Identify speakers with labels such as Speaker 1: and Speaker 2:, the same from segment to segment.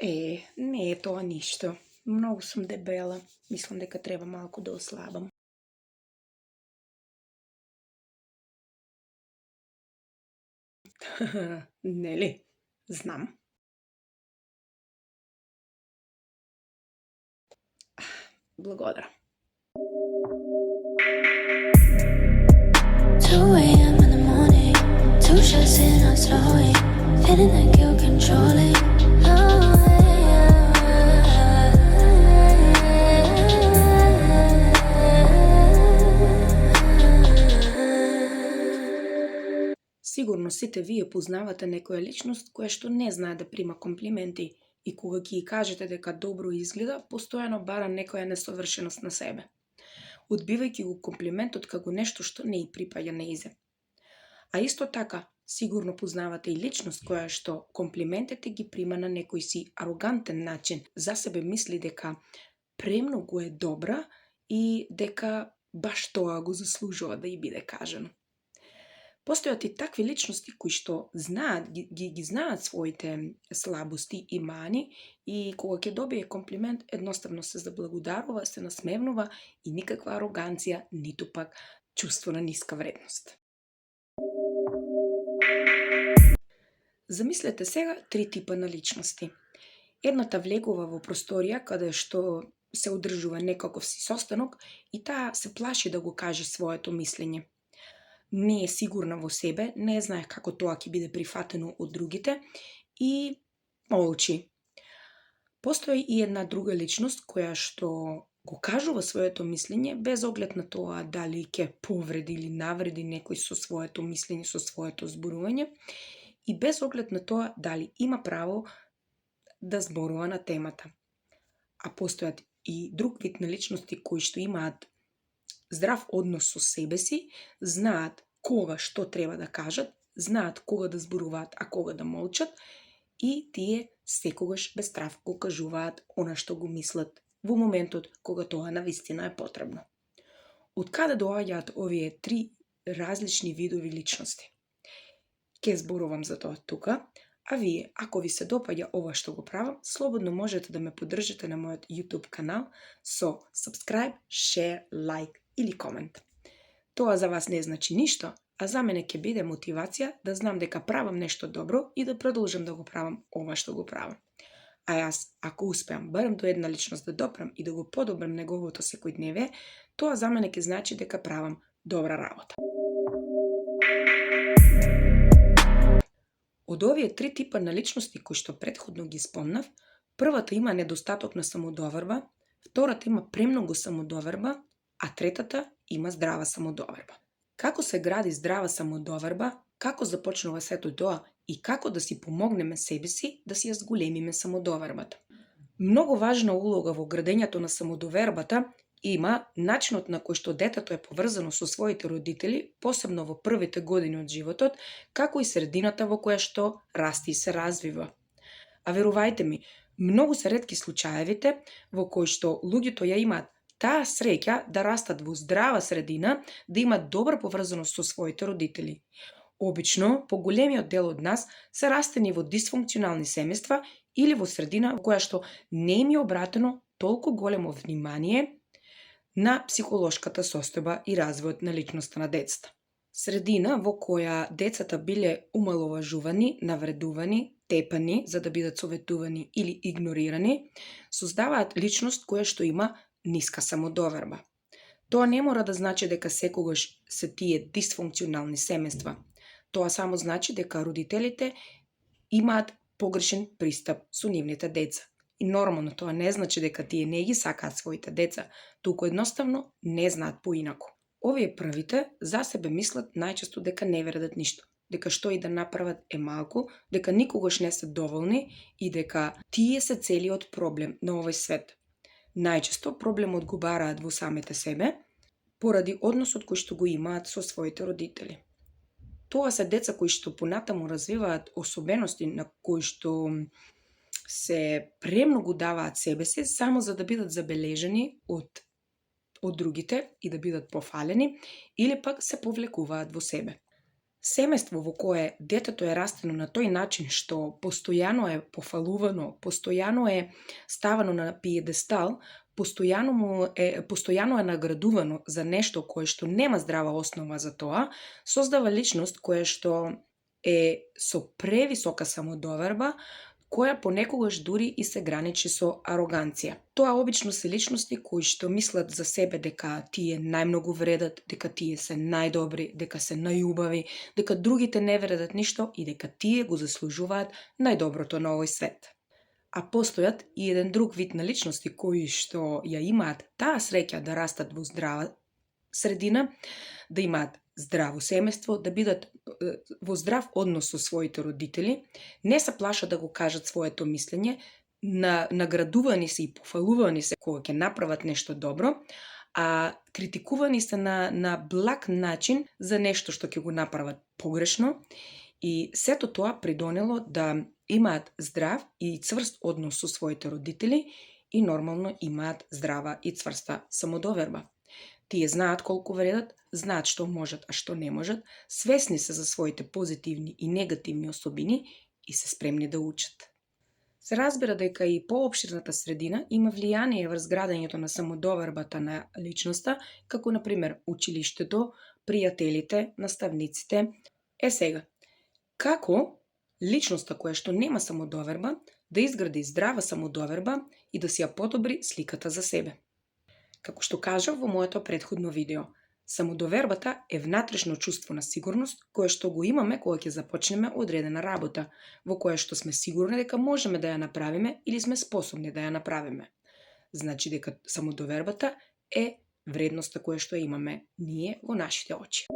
Speaker 1: Не е тоа ништо. Многу сум дебела. Мислам дека треба малку да ослабам. Нели? Знам. Благодарам.
Speaker 2: 2 a.m. in the morning, 2 shots in, I'm slowing, feeling like you're controlling.
Speaker 1: Сигурно сите вие познавате некоја личност која што не знае да прима комплименти и кога ќе кажете дека добро изгледа, постојано бара некоја несовршеност на себе, одбивајќи го комплиментот како нешто што не и припаѓа неизе. А исто така, сигурно познавате и личност која што комплиментите ги прима на некој си арогантен начин, за себе мисли дека премногу е добра и дека баш тоа го заслужува да и биде кажано. Постојат и такви личности кои што знаат, ги знаат своите слабости и мани и кога ќе добие комплимент, едноставно се заблагодарува, се насмевнува и никаква ароганција, ниту пак чувство на ниска вредност. Замислете сега 3 типа на личности. Едната влегува во просторија каде што се одржува некаков си состанок и таа се плаши да го каже своето мислење. Не е сигурна во себе, не знае како тоа ќе биде прифатено од другите и молчи. Постои и една друга личност која што го кажува своето мислење без оглед на тоа дали ќе повреди или навреди некој со своето мислење, со своето зборување и без оглед на тоа дали има право да зборува на темата. А постојат и друг вид на личности кои што имаат здрав однос со себе си, знаат кога што треба да кажат, знаат кога да зборуваат, а кога да молчат и тие секогаш без страв го кажуваат она што го мислат во моментот кога тоа навистина е потребно. Од каде доаѓаат овие 3 различни видови личности? Ке зборувам за тоа тука, а вие, ако ви се допаѓа ова што го правам, слободно можете да ме поддржите на мојот YouTube канал со subscribe, share, like или комент. Тоа за вас не значи ништо, а за мене ќе биде мотивација да знам дека правам нешто добро и да продолжам да го правам ова што го правам. А јас, ако успеам барем до една личност да допрам и да го подобрам неговото секојдневие, тоа за мене ќе значи дека правам добра работа. Од овие 3 типа на личности кои што претходно ги спомнав, првата има недостаток на самодоверба, втората има премногу самодоверба, а третата има здрава самодоверба. Како се гради здрава самодоверба, како започнува сето тоа и како да си помогнеме себе си да си ја зголемиме самодовербата. Многу важна улога во градењето на самодовербата има начинот на кој што детето е поврзано со своите родители, посебно во првите години од животот, како и средината во која што расте и се развива. А верувајте ми, многу се ретки случаевите во кои што луѓето ја имаат таа среќа да растат во здрава средина, да имат добра поврзаност со своите родители. Обично, поголемиот дел од нас се растени во дисфункционални семејства или во средина во која што не им е обратено толку големо внимание на психолошката состојба и развојот на личноста на децата. Средина во која децата биле умаловажувани, навредувани, тепани за да бидат советувани или игнорирани, создаваат личност која што има ниска самодоверба. Тоа не мора да значи дека секогаш се тие дисфункционални семејства. Тоа само значи дека родителите имаат погрешен пристап со нивните деца. И нормално тоа не значи дека тие не ги сакаат своите деца, туку едноставно не знаат поинаку. Овие првите за себе мислат најчесто дека не вредат ништо, дека што и да направат е малку, дека никогаш не се доволни и дека тие се целиот проблем на овој свет. Најчесто проблемот го бараат во самите себе, поради односот кој што го имаат со своите родители. Тоа се деца кои што понатаму развиваат особености на кои што се премногу даваат себе си само за да бидат забележани од другите и да бидат пофалени или пак се повлекуваат во себе. Семејство во кое детето е растено на тој начин што постојано е пофалувано, постојано е ставано на пиедестал, постојано е наградувано за нешто кое што нема здрава основа за тоа, создава личност која што е со превисока самодоверба, која понекогаш дури и се граничи со ароганција. Тоа обично се личности кои што мислат за себе дека тие најмногу вредат, дека тие се најдобри, дека се најубави, дека другите не вредат ништо и дека тие го заслужуваат најдоброто на овој свет. А постојат и еден друг вид на личности кои што ја имаат таа среќа да растат во здрава средина, да имаат здраво семејство, да бидат во здрав однос со своите родители, не се плашат да го кажат своето мислење, наградувани се и пофалувани се кога ќе направат нешто добро, а критикувани се на благ начин за нешто што ќе го направат погрешно, и сето тоа придонело да имаат здрав и цврст однос со своите родители и нормално имаат здрава и цврста самодоверба. Тие знаат колку вредат, знаат што можат, а што не можат, свесни се за своите позитивни и негативни особини и се спремни да учат. Се разбира дека и поопширната средина има влијание врз градењето на самодовербата на личноста, како на пример училиштето, пријателите, наставниците. Сега, како личноста која што нема самодоверба да изгради здрава самодоверба и да си ја подобри сликата за себе? Како што кажав во моето претходно видео, самодовербата е внатрешно чувство на сигурност кое што го имаме кога ќе започнеме одредена работа, во која што сме сигурни дека можеме да ја направиме или сме способни да ја направиме. Значи дека самодовербата е вредноста која што имаме ние во нашите очи.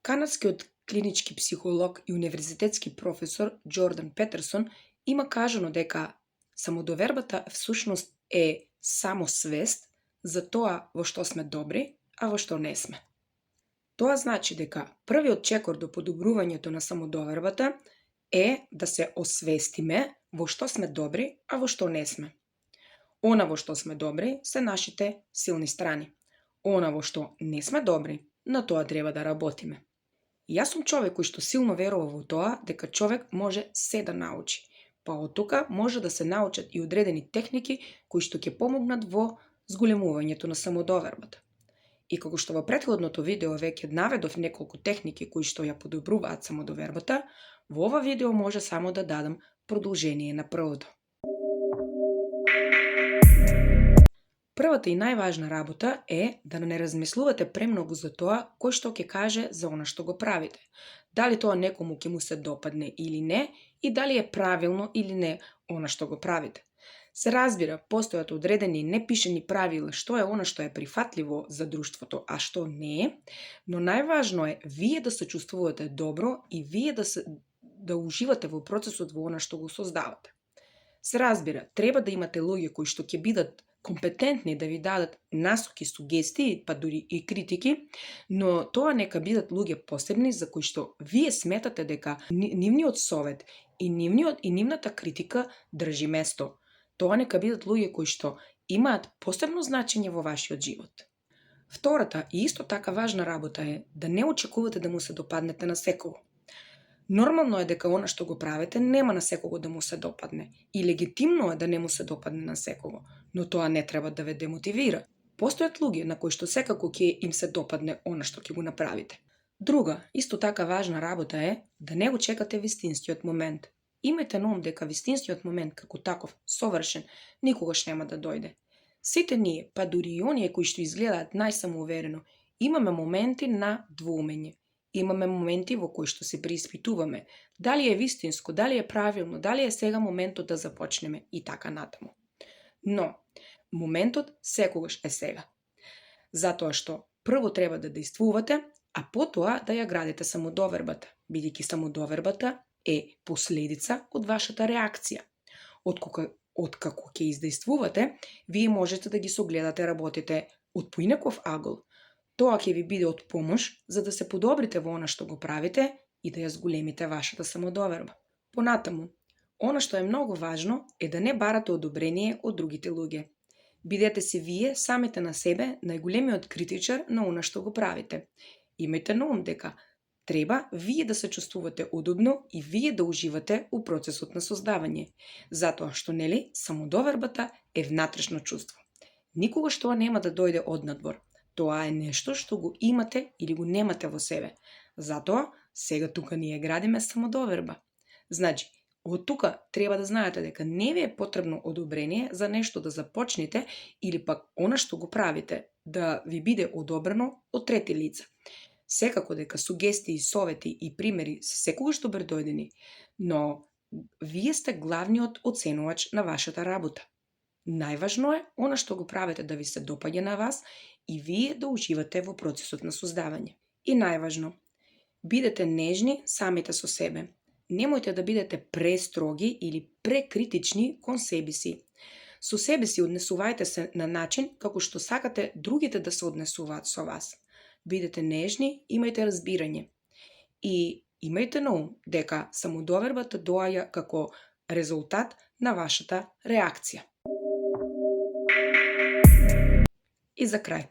Speaker 1: Канадскиот клинички психолог и универзитетски професор Џордан Петерсон има кажано дека самодовербата всушност е само свест за тоа во што сме добри, а во што не сме. Тоа значи дека првиот чекор до подобрувањето на самодовербата е да се освестиме во што сме добри, а во што не сме. Она во што сме добри се нашите силни страни. Она во што не сме добри, на тоа треба да работиме. И јас сум човек кој што силно верува во тоа дека човек може се да научи. Па од тука може да се научат и одредени техники кои што ќе помогнат во зголемувањето на самодовербата. И како што во претходното видео веќе наведов неколку техники кои што ја подобруваат самодовербата, во ова видео може само да дадам продолжение на првото. Првата и најважна работа е да не размислувате премногу за тоа кој што ќе каже за она што го правите. Дали тоа некому ќе му се допадне или не, и дали е правилно или не она што го правите. Се разбира, постојат одредени непишени правила што е она што е прифатливо за друштвото, а што не е, но најважно е вие да се чувствувате добро и вие да уживате во процесот во она што го создавате. Се разбира, треба да имате луѓе кои што ќе бидат компетентни да ви дадат насоки, сугестии, па дури и критики, но тоа нека бидат луѓе посебни за кои што вие сметате дека нивниот совет и нивната критика држи место. Тоа нека бидат луѓе кои што имаат посебно значење во вашиот живот. Втората и исто така важна работа е да не очекувате да му се допаднете на секого. Нормално е дека она што го правите нема на секого да му се допадне и легитимно е да не му се допадне на секого, но тоа не треба да ве демотивира. Постојат луѓе на кои што секако ќе им се допадне она што ќе го направите. Друга, исто така важна работа е да не го чекате вистинскиот момент. Имајте на ум дека вистинскиот момент како таков, совршен, никогаш нема да дојде. Сите ние, па дури и оние кои што изгледаат најсамоуверено, имаме моменти на двоумење. Имаме моменти во кои што се преиспитуваме, дали е вистинско, дали е правилно, дали е сега моментот да започнеме и така натаму. Но, моментот секогаш е сега. Затоа што прво треба да действувате, а потоа да ја градите самодовербата, бидејќи самодовербата е последица од вашата реакција. Откако ќе издействувате, вие можете да ги согледате работите од поинаков агол. Тоа ќе ви биде од помош за да се подобрите во она што го правите и да ја зголемите вашата самодоверба. Понатаму, она што е многу важно е да не барате одобрение од другите луѓе. Бидете се вие самите на себе најголемиот критичар на она што го правите. имајте на ум дека треба вие да се чувствувате удобно и вие да уживате у процесот на создавање, затоа што нели самодовербата е внатрешно чувство. Никогаш тоа нема да дојде однадвор. Тоа е нешто што го имате или го немате во себе. Затоа сега тука ние градиме самодоверба. Значи, од тука треба да знаете дека не ви е потребно одобрение за нешто да започнете или пак она што го правите да ви биде одобрено од трети лица. Секако дека сугестии, совети и примери се секогаш добродојдени, но вие сте главниот оценувач на вашата работа. Најважно е она што го правите да ви се допаѓа на вас и вие да уживате во процесот на создавање. И најважно, бидете нежни самите со себе. Немојте да бидете престроги или прекритични кон себе си. Со себе си однесувајте се на начин како што сакате другите да се однесуваат со вас. Бидете нежни, имајте разбирање. И имајте на ум дека самодовербата доаѓа како резултат на вашата реакција. И за крај,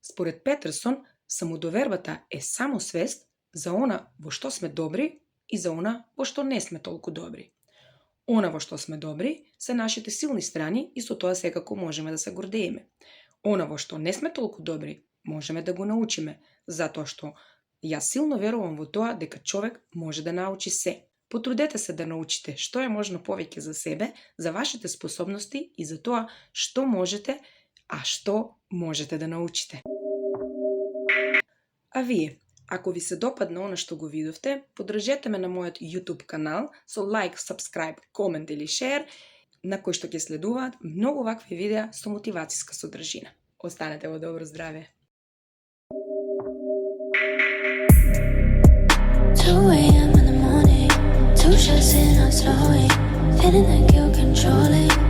Speaker 1: според Петерсон, самодовербата е само свест за она во што сме добри и за она во што не сме толку добри. Она во што сме добри се нашите силни страни и со тоа секако можеме да се гордееме. Она во што не сме толку добри, можеме да го научиме, затоа што јас силно верувам во тоа дека човек може да научи се. Потрудете се да научите што е можно повеќе за себе, за вашите способности и за тоа што можете, а што можете да научите. А вие, ако ви се допадна она што го видовте, поддржете ме на мојот YouTube канал со лайк, subscribe, комент или share, на кој што ќе следуваат многу вакви видеа со мотивацијска содржина. Останете во добро здравје!
Speaker 2: 2 a.m. in the morning, 2 shots in, I'm slowing, feeling like you're controlling.